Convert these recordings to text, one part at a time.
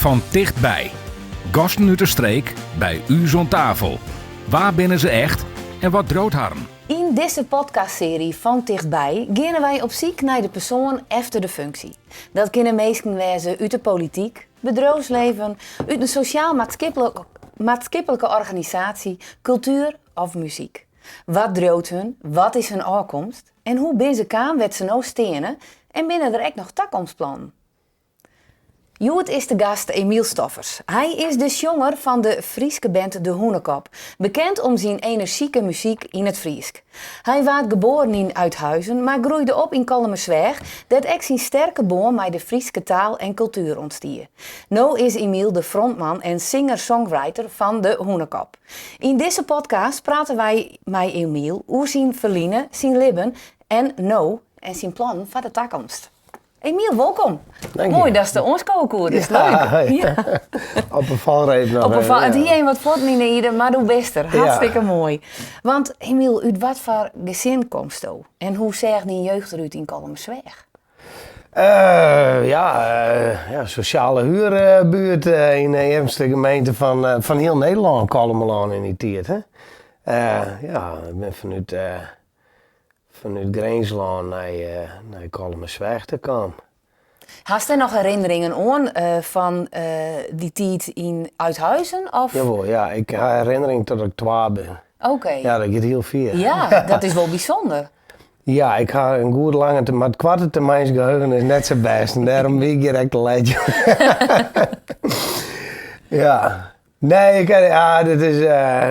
Fan tichtby. Gasten út de streek by ús oan tafel. Wa binne se echt en wat driuwt harren? Yn dizze podcastserie Fan Tichtby geane wy op syk nei de persoan efter de funksje. Dat kinne minsken wêze út de polityk, bedriuwslibben, út in sosjaal-maatskiplike organisaasje, kultuer of muzyk. Wat driuwt hun, wat is hun ôfkomst en hoe binne se kaam wêr't se no steane en binne der ek noch takomstplannen? Hjoed is de gast Emiel Stoffers. Hy is de sjonger fan de Fryske band De Hûnekop, bekend om syn enerzjike muzyk yn it Frysk. Hy waard geboren yn Uithuizen, mar groeide op yn Kollumersweach, dêr't ek syn sterke bân mei de Fryske taal en kultuer ûntstie. No is Emiel de frontman en singer-songwriter fan De Hûnekop. Yn dizze podcast prate wy mei Emiel oer syn ferline, syn libben en no en syn plannen foar de takomst. Emiel, wolkom. Dank je. Moai datst oanskowe koest, leuk. Ja. Op 'e falreep noch. Op 'e fal, it hie even wat fuotten yn 'e ierde, mar do bist der. Hartstikke moai. Want Emiel, út wat foar gesin komsto? En hoe seach dyn jeugd derút yn Kollumersweach? Uh, ja, uh, ja, sosjale huurbuert uh, yn de earmste gemeente fan, fan hiel Nederlân, Kollumerlân yn dy tiid. Hè? ja, ik bin fanút fanút Grinslân nei, nei Kollumersweach ta kaam. Hast dêr noch herinneringen oan fan dy tiid yn Uithuizen? Of? Jawol, ja. Ik ha herinnering tot ik twa bin. Oké. Ja, dat giet hiel fier. Ja, dat is wol bysûnder. Ja, ik ha in goed lange, mar it koarte termynsgeheugen is net sa bêst en dêrom wie ik hjir ek te let. Ja. Nee, ik, ja, dit is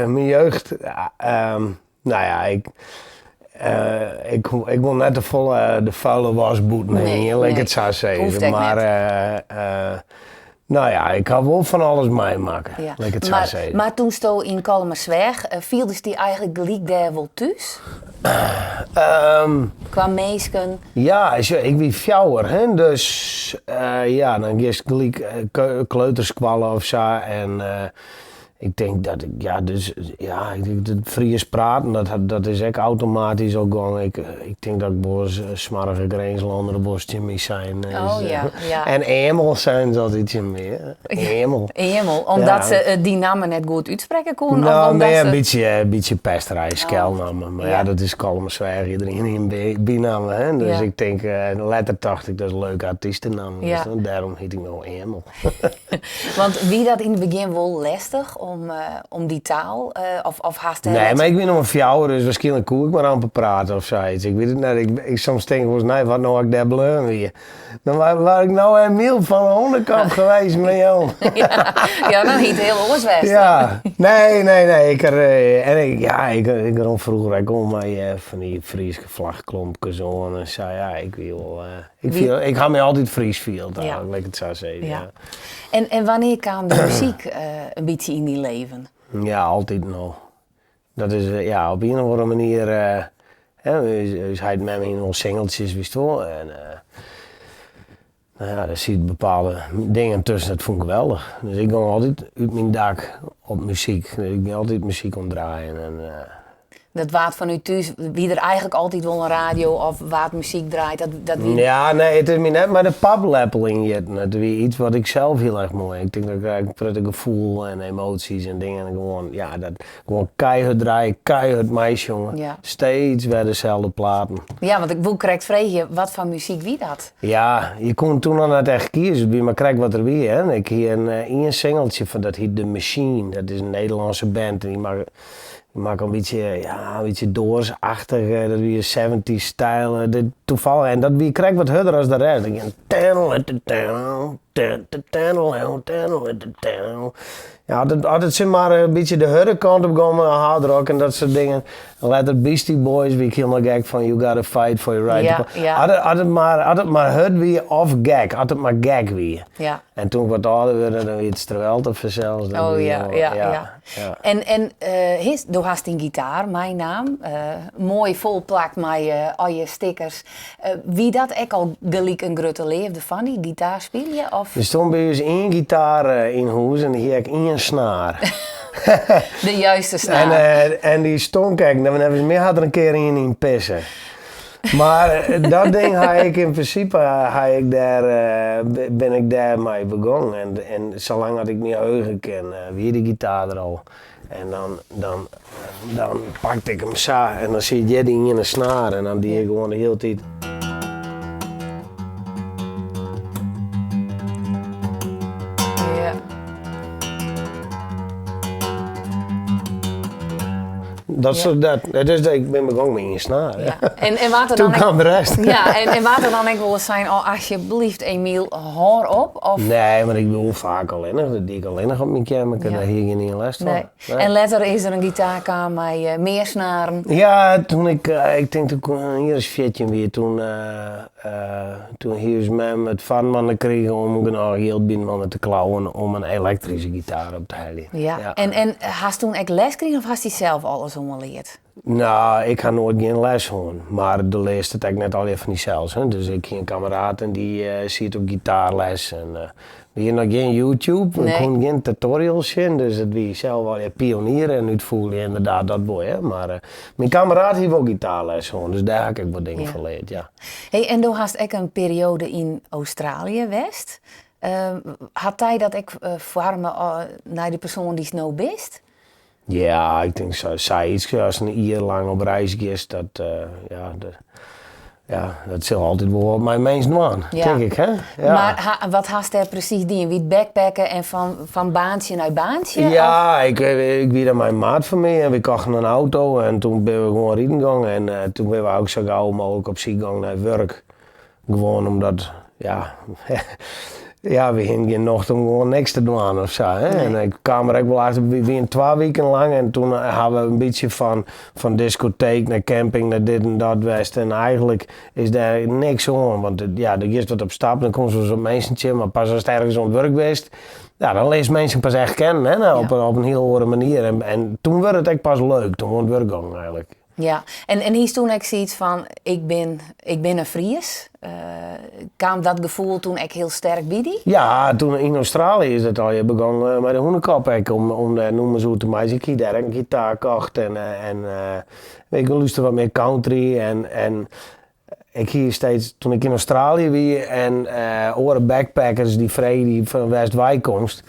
myn jeugd. Nou ja, ik, ik, ik wol net te folle de fuile was bûten hingje, lit ik it sa sizze. Mar nou ja, ik ha wol fan alles meimakke, lit ik it sa sizze. Mar toensto yn Kollumersweach, fieldest dy eigentlik gelyk dêr wol thús? Kwa minsken? Ja, ik wie fjouwer, hè, dus ja, dan giest gelyk kleuterskoalle of sa en Ik tink dat ik, ja, dus, ja, ik tink dat Frysk praten, dat, dat is ek automatysk al gong. Ik, ik tink dat ik wolris smoarge Grinslanner wolris tsjin my sein is. Oh ja, ja. En Eamel seinen se altyd tsjin my. Eamel. Eamel, omdat se dyn namme net goed útsprekke koenen? No, of omdat nee, se... in bytsje, in bytsje pesterij, skelnamme. Mar ja, dat is Kollumersweach, iderien hie in bynamme, hè. Dus ik tink, letter tocht ik, dat is in leuke artystenamme. Dus dêrom hyt ik no Eamel. Want wie dat yn it begjin wol lestich om, om dy taal, of, of hast dêr Nee, net- mar ik wie noch mar fjouwer, dus wierskynlik koe ik mar amper prate of sayts. Ik wit it net. Ik, ik, soms tink ik wolris, nee, wat no as ik dêr bleaun wie. Dan wa, wa ik no Emiel fan de Hûnekop geweest, mei jo. ja, ja, dan hie it hiel oars west. Ja, nee, nee, nee. Ik, en ik, ja, ik, ik rûn froeger ek al mei fan dy Fryske flachklompkes oan en sa. Ja, ik wie wol... Ik, fiel, ik ha my altyd Fries field, ja. lit ik it sa sizze. Ja. En, en wannear kaam de muzyk in bytsje yn dyn leven? Ja, altyd al. Dat is, ja, op ien of oare manier, hè, ús heit en mem hiene wol singeltsjes, witst wol. En no ja, dêr sieten bepaalde dingen tusken, dat fûn ik geweldich. Dus ik gong altyd út myn dak op muzyk. Ik wie altyd muzyk oan it draaien. En, Dat waard fanút thús, wie der eigentlik altyd wol in radio of waard muzyk draaid? Dat, dat wie... Ja, nee, it is my net mei de papleppel ynjitten. It wie iets wat ik sels hiel erch moai. Ik tink dat ik in protte gefoel en emoties en dingen gewoan, ja, dat gewoan keihurd draaie, keihurd meisjonge. Ja. Steeds wer deselde platen. Ja, want ik woe krekt freegje, wat foar muzyk wie dat? Ja, je koene toen noch net echt kieze, it wie mar krekt wat der wie. Hè. Ik hie in ien singeltsje fan, dat hiet The Machine, dat is in Nederlânske band en dy makke Makke in bytsje, ja, in bytsje Doors-achtich, dat wie seventies style, dit toevallig, en dat wie krekt wat hurder as de rest. Dat ging Ja, as it, as it sis mar in bytsje de hurde kant op gong mei hardrock en dat soart dingen, letter Beastie Boys wie ik hielendal gek fan You Gotta Fight For Your Right. Ja, ja. As it, as it mar, as it mar hurd wie of gek, as it mar gek wie. Ja. En toen ik wat âlder wurde, dan wie it Strewelthe fansels. Dat Oh wie ja, wol, ja, ja, ja. ja. En, en his, do hast dyn gitaar meinaam, moai folplakt mei al je stickers. Wie dat ek al gelyk in grutte leafde fan dy, gitaar spylje? Of? Der stond by ús ien gitaar yn hûs en dy hie ek ien snaar. De juiste snaar. En, en dy stonk ek, neffens my hat der in kear ien yn pisse. Mar dat ding ha ik yn prinsipe ha ik dêr, bin ik dêr mei begûn. En, en salang as ik my heuge kin, wie de gitaar der al. En dan, dan, dan pakte ik him sa en dan siet hjir dy iene snaar en dan die ik gewoan de hiele tiid. Ja. Dat, Ja. dat, dat is, ik bin begûn mei ien snaar. Ja. En, en waard der Toen dan kwam de rest. Ja, en, en waard der dan ek wolris sein, oh, alsjeblieft Emiel, hâld op? Of? Nee, want ik wie faak allinnich. Dat die ik allinnich op myn keamerke. Ja. Dêr hie ik gjin lêst fan. Nee. En letter is der in gitaar kaam mei eh, mear snaren. Ja, toen ik, eh, ik tink toen ik in jier as 14 wie, toen, eh, toen hie ús mem it foarinoar krigen om genôch jild byinoar te klauwen om in elektryske gitaar op te heljen. Ja. En, en hast toen ek les krigen of hast dysels alles oanleard? No, ik ha noait gjin les hân, mar do learst it ek net allegear fan dysels. Hè? Dus ik hie in kameraad en dy siet op gitaarles. En, we hiene noch gjin YouTube, we koene gjin tutorials sjen, dus it wie sels allegear pioniere en útfûgelje ynderdaad dat wol. Hè? Mar myn kameraad hie wol gitaarles hân, dus dêr ha ik ek wol dingen fan leard, ja. Hey, en do hast ek in perioade yn Australië west. Hat dy dat ek foarme nei de persoan dy'tst no bist? Ja, ik tink sa, sayts, ast in jier lang op reis giest, dat, ja, dat, ja, dat sil altyd wol wat mei minsken dwaan, tink ik, hè? Ja. Mar ha, wat hast dêr presys dien? Wie it backpacken en fan, fan baantsje nei baantsje? Ja, ik, ik wie dêr mei in maat fan my en we kochten in auto en toen binne we gewoan riden gong en uh, toen binne we ek sa gau mooglik op syk gong nei wurk. Gewoan omdat, ja, ja, we hiene gjin nocht om gewoan niks te dwaan of sa. Hè? En ik kaam der ek wol achter, we wiene twa wiken lang en toen ha we in bytsje fan, fan diskoteek nei camping nei dit en dat west. En eigentlik is dêr niks oan, want ja, do giest wat op stap, dan komst wolris wat minsken tsjin, mar pas ast ergens oan it wurk bist, ja, dan learst minsken pas echt kennen, hè? Nou, op, op in hiel oare manier. En, en toen wurdt it ek pas leuk, toen oan it wurk gong eigentlik. Ja, en, en hiest toen ek sayts fan, ik bin, ik bin in Fries? Uh, kaam dat gefoel toen ek hiel sterk by dy? Ja, toen yn Australië is it allegear begûn uh, mei de Hûnekop ek, om, om dêr nûmers oer te meitsjen. Ik hie dêr ek in gitaar kocht en, uh, en ik lústere wat mear country en, en ik hie steeds, toen ik yn Australië wie en oare backpackers dy fregen dy fan wêr'tst wei komst,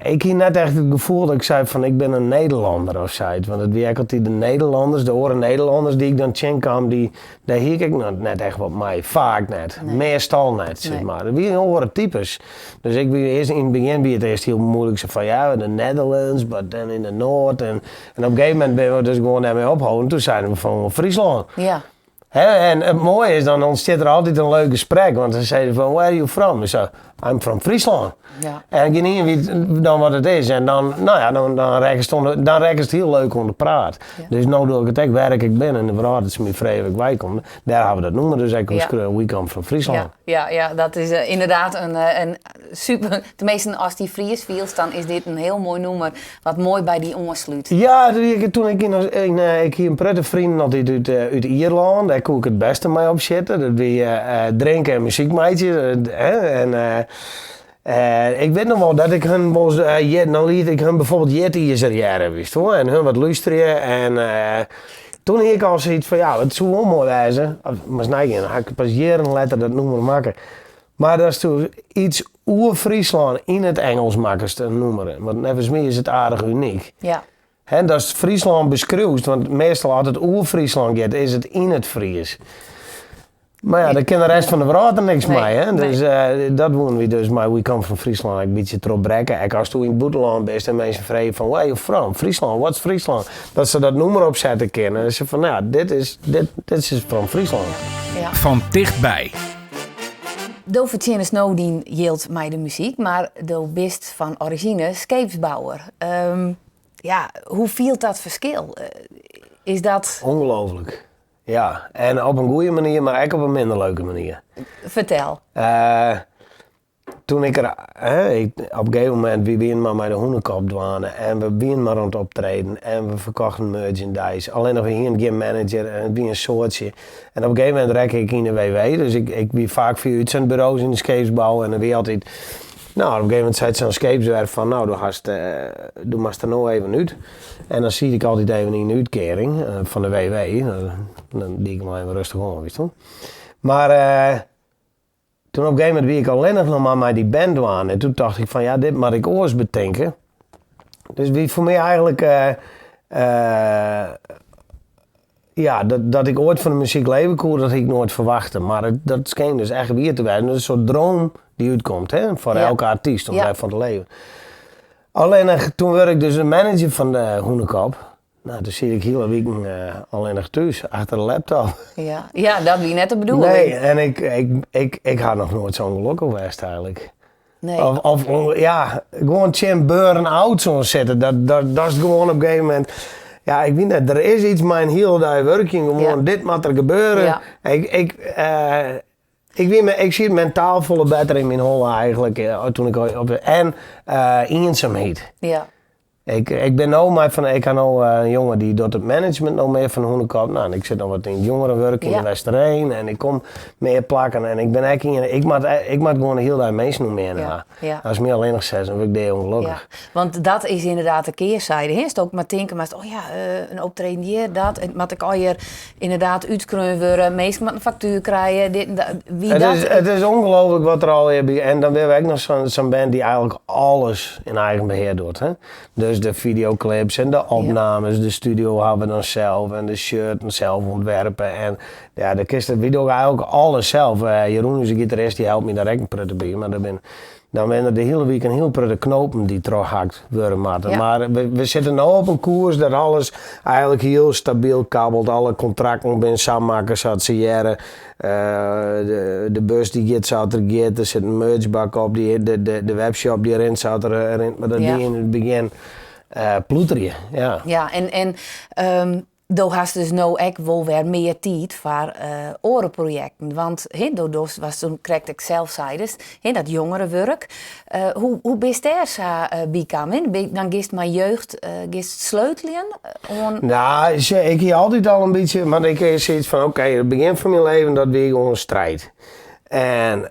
ik hie net echt it gefoel dat ik sei fan ik bin in Nederlanner of sayts. Want it wie ek altyd de Nederlanners, de oare Nederlanners dy't ik dan tsjinkaam, dy, dêr hie ik ek noch net echt wat mei. Faak net. Meastal net, sis mar. It wiene oare types. Dus ik wie earst, yn it begjin wie it earst hiel muoilik, sa fan ja, the Netherlands, but then in the North. En, en op in gegeven momint binne we dus gewoan dêrmei opholden. Toen seinen we fan Fryslân. Ja. Hè, en it moaie is, dan ûntstiet der altyd in leuk gesprek. Want dan sizze se fan, where are you from? Ik sei, I'm from Fryslân. Ja. En gjinien wit dan wat it is. En dan, no ja, dan, dan rekkest oan dan rekkest hiel leuk oan de praat. Ja. Dus no doch ik it ek wêr ik bin yn de wrâld, dat se my freegje wêr ik wei kom. Dêr ha we dat nûmer dus ek Ja. skreaun, We come from Fryslân. Ja, ja, ja, dat is eh, ynderdaad in, eh, in super. Teminsten, ast dy Fries fielst, dan is dit in hiel moai nûmer wat moai by dy oanslút. Ja, toen ik yn, yn, eh, ik hie in protte freonen altyd út, út Ierlân. Dêr koe ik it bêste mei opsjitte. Dat wie drinke en muzyk meitsje. Hè, en ik wit noch wol dat ik hun wolris, dan liet ik hun byfoarbyld jitizer hearre, witst wol. En hun wat lústerje en toen hie ik al sayts fan, ja, it soe wol moai wêze. Moatst neigean, dan ha ik pas jierren letter dat nûmer makke. Mar datsto yts oer Fryslân yn it Ingelsk makkest, in nûmer. Want neffens my is it aardich unyk. Ja. Hè, datst Fryslân beskriuwst, want meastal as it oer Fryslân giet, is it yn it Fries. Mar ja, dêr kin de rest fan de wrâld der niks Nee, mei. Hè? nee. Dus dat woene we dus mei We Come From Fryslân ek in bytsje trochbrekke. Ek asto yn it bûtenlân bist en minsken freegje fan where you from? Fryslân, what's Fryslân? Dat se dat nûmer opsette kinne. En se fan, no ja, dit is, dit, dit is from Fryslân. Ja. Fan tichtby. Do fertsjinnest no dyn jild mei de muzyk, mar do bist fan orizjine skeepsbouwer. Ja, hoe fielt dat ferskil? Is dat... Ongelooflik. Ja, en op in goede manier, mar ek op in minder leuke manier. Fertel. Toen ik der, hè, ik, op in gegeven momint, we wiene mar mei de Hûnekop dwaande en we wiene mar oan it optreden en we ferkochten merchandise. Allinnich we hiene gjin manager en it wie in soadsje. En op in gegeven momint rekke ik yn de WW, dus ik, ik wie faak fia útsendburo's yn de skeepsbou en der wie altyd... No, op in gegeven momint seit sa'n skeepswerf fan, no, do hast, do moatst der no even út. En dan siet ik altyd even yn de útkearing fan de WW. Dan die ik mar even rêstich oan, witst wol. Mar toen op in gegeven momint wie ik allinnich noch mar mei dy band dwaande. En toen tocht ik fan, ja, dit moat ik oars betinke. Dus wie foar my eigentlik, ja, dat ik oait fan de muzyk leve koe, dat hie ik noait ferwachte. Mar it, dat skeen dus echt wier te wêzen. Dat is in soart droom dy't útkomt, hè, foar elke artyst om dêrfan te leven. Allinnich, toen wurd ik dus de manager fan de Hûnekop. No, toen siet ik hiele wiken allinnich thús, achter de laptop. Ja, ja, dat wie net de bedoeling. Nee, en ik, ik, ik, ik ha noch noait sa ûngelokkich west eigentlik. Nee. Of ja, gewoan tsjin burn-outs oan sitte. Dat, dat is gewoan op in gegeven momint. Ja, ik wit net, der is iets mei in hiele dei wurkjen. Gewoan, dit moat der gebeure. Ik, wie me, ik siet mentaal folle better yn myn holle eigentlik toen ik op, en iensumheid. Ik bin no mei fan, ik ha no in jonge dy docht it management no mear fan de Hûnekop. No, en ik sit noch wat yn it jongerenwurk yn de Westereen en ik kom mear plakken en ik bin ek ien, ik moat gewoan de hiele dei minsken om my hinne ha. Ast my allinnich setst, dan wurd ik deaûngelokkich. Ja, want dat is ynderdaad de kearzijde. Hè? Ook mar tinke moatst, oh ja, in optreden hjir, dat, en moat ik allegear ynderdaad útskreaun wurde, minsken moatte in faktuer krije, dit en dat. Wie Het dat is ongelooflijk wat der allegear by. En dan binne we ek noch sa'n band dy't eigentlik alles yn eigen behear docht. Hè? Dus de videoclips en de opnames, de studio hawwe we dan sels en de shirten sels ûntwerpe. En ja, de kist, wy dogge eigentlik alles sels. Jeroen, ús gitarist, dy helpt my dêr ek in protte by. Mar dan binne der de hiele wike in hiel protte knopen dy't trochhakt wurde moatte. Mar we sitte no op in koers dat alles eigentlik hiel stabyl kabbelt. Alle kontrakten binne sa makke sa't se hearre. De bus dy giet sa't er giet, der sit in merchbak op, de webshop dy rint sa't er rint. Mar dat wie yn it begjin ploeterje, ja. Ja, en do hast dus no ek wol wer mear tiid foar oare projekten. Want hè, do dochst, watst toen krekt ek sels seidest, hè, dat jongerewurk. Hoe bist dêr sa by kaam? Hè? Dan giest mei jeugd giest sleuteljen oan. Nou, ik hie altyd al in bytsje, want ik hie sayts fan, oké, it begjin fan myn leven dat wie gewoan striid. En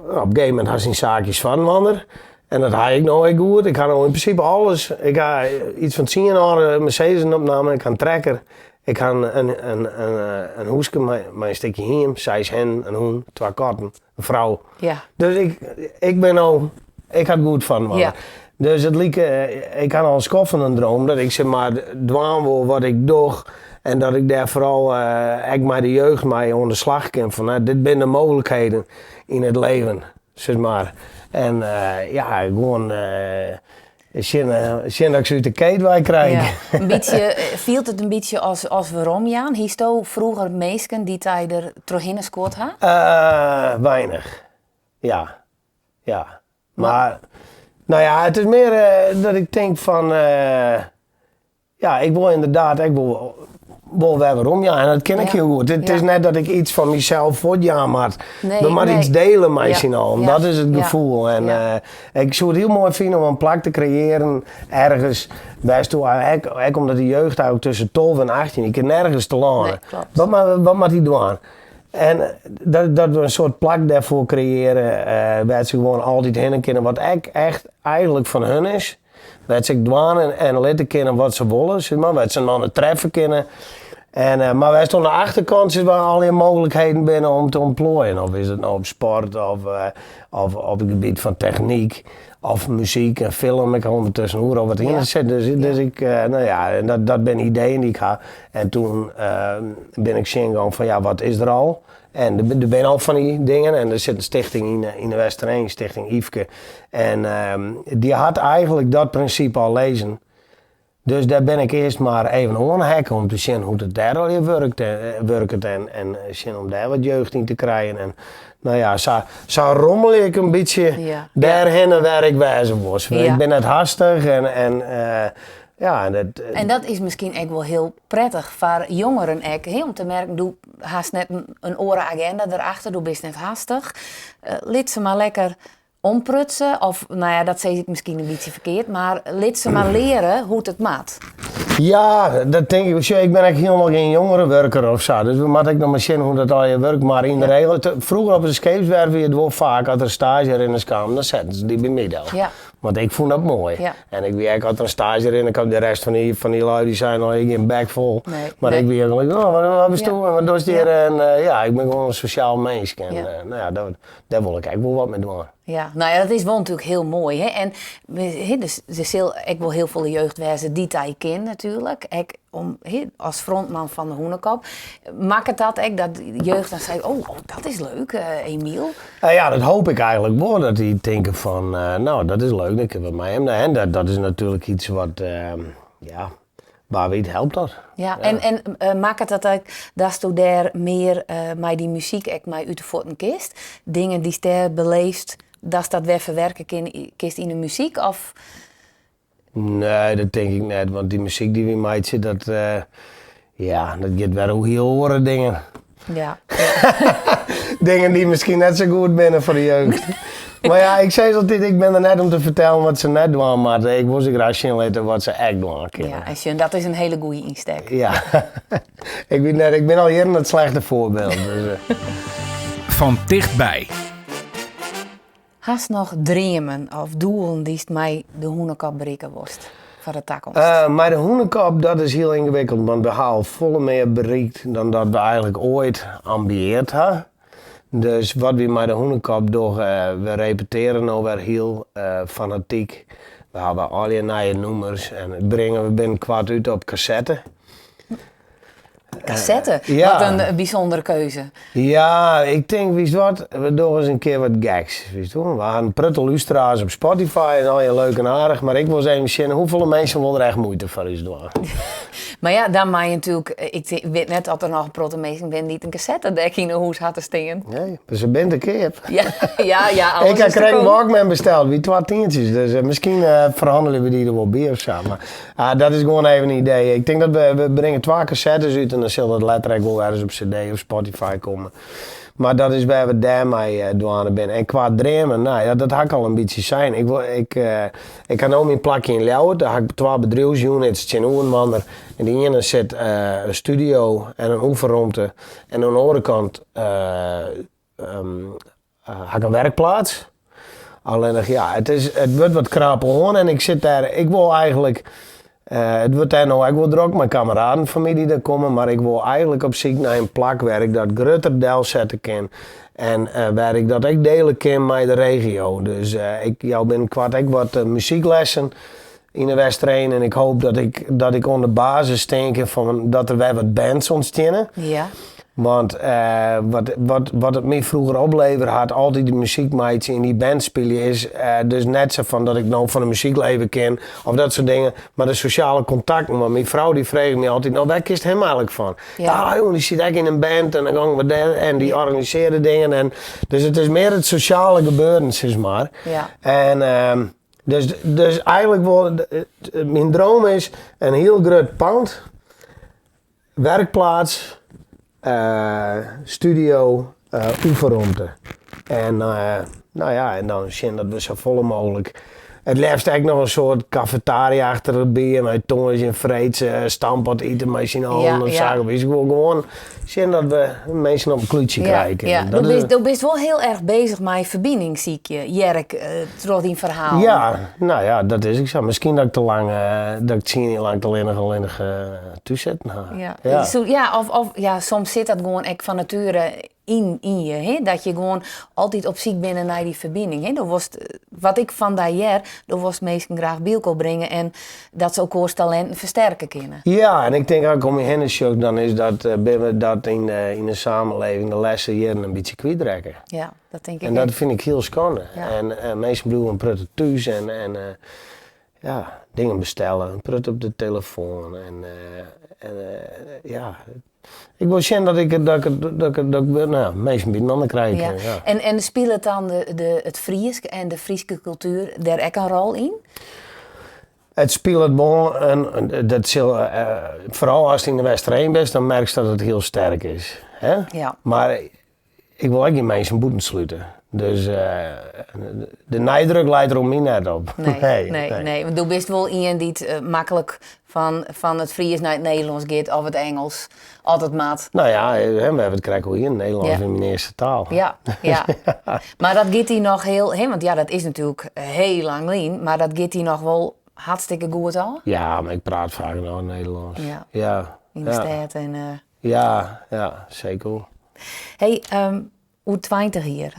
op in gegeven momint hast dyn saakjes foarinoar. En dat ha ik no ek goed. Ik ha no yn prinsipe alles. Ik ha iets fan tsien âlde Mercedes opnaam. Ik ha in trekker. Ik ha in hûske mei in stikje hiem, seis hinnen, in hûn, twa katten, in frou. Dus ik bin no, ik ha it goed foarinoar. Dus it like, ik ha al in skoft in droom dat ik sis mar dwaan wol wat ik doch en dat ik dêr foaral ek mei de jeugd mei oan de slach kin. Fan, nou, dit binne de mooglikheden yn it leven, sis mar. En ja, gewoan sjen dat ik se út de keet wei krij. Ja. In bytsje, fielt it in bytsje as weromjaan? Hiesto froeger minsken dy't dy der trochhinne skuord ha? Weinich, ja. Ja. Mar, no ja, it is mear dat ik tink fan, ja, ik wol ynderdaad ek wol wer werom jaan. En dat kin ik hiel goed. It is net dat ik iets fan mysels fuortjaan moat. We moatte iets dele mei syn allen. Dat is it gefoel. En ik soe it hiel moai fine om in plak te kreëaren ergens wêr'tsto ek omdat de jeugd eigentlik tusken 12 en 18, dy kin nergens telâne. Wat moat dy dwaan? En dat we in soart plak dêrfoar kreëare wêr't se gewoan altyd hinne kinne, wat ek echt eigentlik fan hun is. Wêr't se ek dwaan en litte kinne wat se wolle, sis mar, wêr't se inoar treffe kinne. En, mar wêr'tst oan de achterkant sis mar allegear mooglikheden binne om te ûntploaien. Of is it no op sport of op it gebiet fan technyk of muzyk en film. Ik ha ûndertusken oeral wat yn sitten. Dus ik, no ja, en dat binne ideeën dy't ik ha. En toen bin ik sjen gong fan ja, wat is der al? En der binne al fan dy dingen en der sit in stichting yn de Westereen, Stichting Yfke. En dy hat eigentlik dat prinsipe al lizzen. Dus dêr bin ik earst mar even oanheakke om te sjen hoe't it dêr allegear wurket en sjen om dêr wat jeugd yn te krijen. En no ja, sa rommelje ik in bytsje dêrhinne wêr ik wêze wol. Ik bin net hastich en ja, en dat, En dat is miskien ek wol hiel prettich foar jongeren ek, hè, om te merken, do hast net in oare agenda derachter, do bist net hastich. Lit se mar lekker. Omprutse, of nou ja, dat sis ik miskien in bytsje ferkeard, mar lit se mar leare hoe't it moat. Ja, dat tink ik. Sjoch, ik bin ek hielendal gjin jongerewurker of sa, dus we moatte ek noch mar sjen hoe't dat allegear wurket. Mar yn de regel, froeger op de skeepswerf wie it wol faak, as der staazjerinners kamen, dan setten se dy by my del. Ja. Want ik fûn dat moai. Ja. En ik wie ek, as der in staazjerinner kaam, de rest fan dy, fan dy lui dy seinen al, ik gean bek fol. Nee, Mar nee. ik wie gelyk, oh, wat, wat bist Ja. do en wat dochst hjir? Ja. En ja, ik bin gewoan in sosjaal minsk. En Ja. nou ja, dat, Dêr wol ik ek wol wat mei dwaan. Ja, nou ja, dat is wol natuerlik hiel moai. Hè? En hè, dus, der sil ek wol hiel folle jeugd wêze dy't dy kin natuerlik. Ek om, hè, as frontman fan de Hûnekop. Makket dat ek dat jeugd dan seit, oh, oh dat is leuk, eh, Emiel? Uh, ja, dat hoop ik eigenlik wol. Dat dy tinke fan, uh, nou, dat is leuk, dan kinne we mei him. En dat, dat is natuerlik yts wat, uh, ja, Wa wit helpt dat. Ja, en, en uh, makket dat ek datsto dêr mear uh, mei dy muzyk ek mei út de fuotten kinst? Dingen dy'tst dêr beleefst, datst dat wer ferwerke kin, kinst yn de muzyk? Of? Nee, dat tink ik net, want dy muzyk dy't wy meitsje, dat, uh, ja, dat giet wer oer hiel oare dingen. Ja. Dingen dy't miskien net sa goed binne foar de jeugd. Mar ja, ik sis altyd, ik bin der net om te fertellen wat se net dwaan moatte. Ik wol se graach sjen litte wat se ek dwaan kinne. Ja, en sjen, dat is in hiele goede ynstek. Ja. ik wit net, ik bin al jierren it slechte foarbyld. Dus, eh. Fan tichtby. Hast noch dreamen of doelen dy'tst mei de Hûnekop berikke wolst foar de takomst? Uh, mei de Hûnekop, dat is hiel yngewikkeld, want we ha al folle mear berikt dan dat we eigenlik oait ambieard ha. Dus wat wy mei de Hûnekop dogge, we repeteare no wer hiel uh, fanatyk. We hawwe allegear nije nûmers en it bringe we binnenkoart út op kassette. Kassette? Ja. Wat in bysûndere keuze. Ja, ik tink, witst wat, we dogge ris in kear wat geks. Witst wol, we ha in protte lústeraars op Spotify en allegear leuk en aardich, mar ik wol ris even sjen hoefolle minsken wol der echt muoite foar ús dwaan. Mar ja, dan mei je natuerlik, ik wit net oft der noch in protte minsken binne dy't in kassettedek yn 'e hûs ha te stean. Nee, mar se binne te keap. Ja, ja, ja, alles Ik ha is te krekt in koop. Walkman besteld, wie twa tientsjes, dus eh, miskien eh, ferhannelje we dy der wol by of sa. Mar Ah, dat is gewoan even in idee. Ik tink dat we, we bringe twa kassettes út en dan sil dat letter ek wol ergens op CD of Spotify komme. Mar dat is wêr't we dêrmei eh, dwaande binne. En kwa dreamen, nou ja, dat ha ik al in bytsje sein. Ik, wol, ik, eh, ik ha no myn plakje yn Ljouwert, dêr ha ik twa bedriuwsunits tsjinoer inoar. En de iene sit eh, in studio en in oefenromte. En oan de oare kant eh, ehm, ha ik in werkplaats. Allinnich ja, it, is, it wurdt wat krap oan en ik sit dêr, ik wol eigenlik, uh, it wurdt dêr no ek wol drok mei kameraden fan my dy't der komme, mar ik wol eigenlik op syk nei in plak wêr ik dat grutter delsette kin en uh, wêr ik dat ek dele kin mei de regio. Dus uh, ik jou binnenkoart ek wat muzyklessen yn de Westereen en ik hoop dat ik, dat ik oan de basis stean kin fan dat der wer wat bands ûntsteane. Ja. Want uh, wat, wat, wat it my froeger oplevere hat, altyd dy muzyk meitsje yn dy band spylje, is uh, dus net sa fan dat ik no fan de muzyk leve kin of dat soart dingen, mar de sosjale kontakten. Want myn frou dy frege my altyd, no wêr kenst him eigenlik fan? Ja. Ah jongen, dy sit ek yn in band en dan gongen we dêr en dy organisearre dingen. En, dus it is mear it sosjale gebeuren, sis mar. Ja. En ehm, dus, dus eigenlik wol, myn droom is in hiel grut pand, werkplaats, eh, studio, eh, oefenromte. En, eh, nou ja, en dan sjen dat we safolle mooglik. It leafst ek noch in soart kafetaria achter derby en mei tongersdei en freeds stamppot ite mei syn allen Ja, of ja. sa. Ik wol gewoan sjen dat we minsken op in klútsje Ja, krije kinne. ja. Dat Do is- bist, do bist wol hiel erch bezich mei ferbining sykje, hear ik eh, troch dyn ferhaal. Ja, nou ja, dat is ek sa. Miskien dat ik te lang, eh, dat ik tsien jier lang te allinnich allinnich eh, thús sitten ha. Ja. Ja. Zo, ja, of, of ja, soms sit dat gewoan ek fan natuere yn, yn je. Hè? Dat je gewoan altyd op syk binne nei dy ferbining. Hè? Do wolst, wat ik fan dy hear, do wolst minsken graach by elkoar bringe en dat se elkoars talinten fersterke kinne. Ja, en ik tink as ik om my hinne sjoch, dan is dat, eh, binne we dat yn de, yn de samenleving de lêste jierren in bytsje kwytrekke. Ja, dat tink ik En dat ek. fyn ik hiel skande. Ja. En eh, minsken bliuwe in protte thús en, en eh, ja, dingen bestelle, in protte op de telefoan. En, eh, en eh, ja, ik wol sjen dat ik, dat ik, dat ik, dat ik nou, minsken byinoar krije Ja. kin. Ja. En, en spilet dan de, de, it Frysk en de Fryske kultuer dêr ek in rol yn? It spilet wol, in, dat sil, eh, foaral ast yn de Westereen bist, dan merkst dat it hiel sterk is. Hè? Ja. Mar ik wol ek gjin minsken bûten slute. Dus de neidruk leit der om my net op. Nee, nee, nee. Want do bist wol ien dy't maklik fan it Frysk nei it Nederlânsk giet of it Ingelsk, as it moat. No ja, we hawwe it krekt oer hân, Nederlânsk wie myn earste taal. Ja, ja. Mar dat giet dy noch hiel, hè, want ja, dat is natuerlik hiel lang lyn, mar dat giet dy noch wol hartstikke goed ôf? Ja, mar ik praat faak noch Nederlânsk. Ja. Ja. Yn de stêd en. Ja, ja, seker. Hey, oer 20 jier,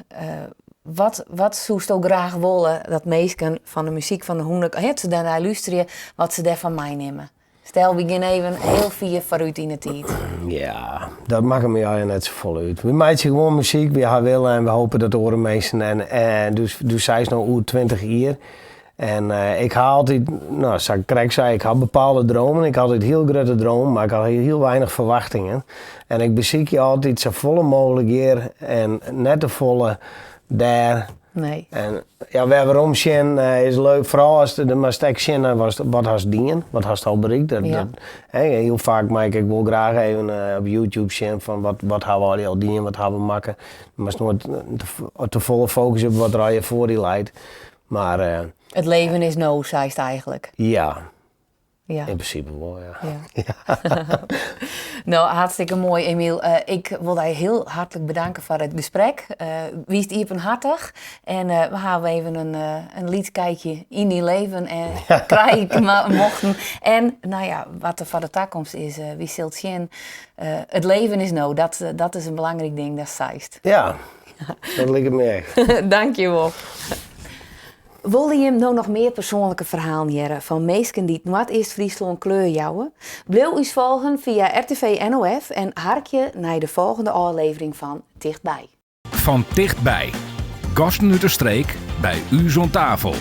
wat, wat soesto graach wolle dat minsken fan de muzyk fan de Hûne, hè, se dêrnei lústerje, wat se dêrfan meinimme? Stel, we gean even hiel fier foarút yn 'e tiid. Ja, dat makket my allegear net safolle út. We meitsje gewoan muzyk, we ha wille en we hoopje dat oare minsken en, en dus, do seist no oer 20 jier. En ik ha altyd, no, sa't ik krekt sei, ik ha bepaalde dromen. Ik ha altyd hiel grutte dromen, mar ik ha hiel weinich ferwachtingen. En ik besykje altyd safolle mooglik hjir en net te folle dêr. Nee. En ja, wer werom sjen is leuk, foaral as dan moatst ek sjen nei wat hast dien, wat hast al berikt. Dat, Ja. dat, hè, hiel faak mei ik ek wol graach even op YouTube sjen fan wat ha we allegear al dien, wat ha we makke. Moatst noait te folle fokusje op wat der allegear foar dy leit. Mar. It leven is no, seist eigentlik. Ja. Ja. Yn prinsipe wol, ja. Ja. No, hartstikke moai, Emiel. Ik wol dy hiel hartlik bedanke foar it gesprek. Wiest iepenhartich en we hawwe even in lyts kijkje yn dyn leven en krije mochten. En no ja, wat der foar de takomst is, wy sille it sjen. It leven is no, dat is in belangryk ding, dat seist. Ja. Dat liket my ek. Dankjewol. Wolle jim no noch mear persoanlike ferhalen hearre fan minsken dy't Noardeast-Fryslân kleur jouwe? Bliuw ús folgen fia RTV NOF en harkje nei de folgjende ôflevering fan Tichtby. Fan Tichtby. Gasten út de streek by ús oan tafel.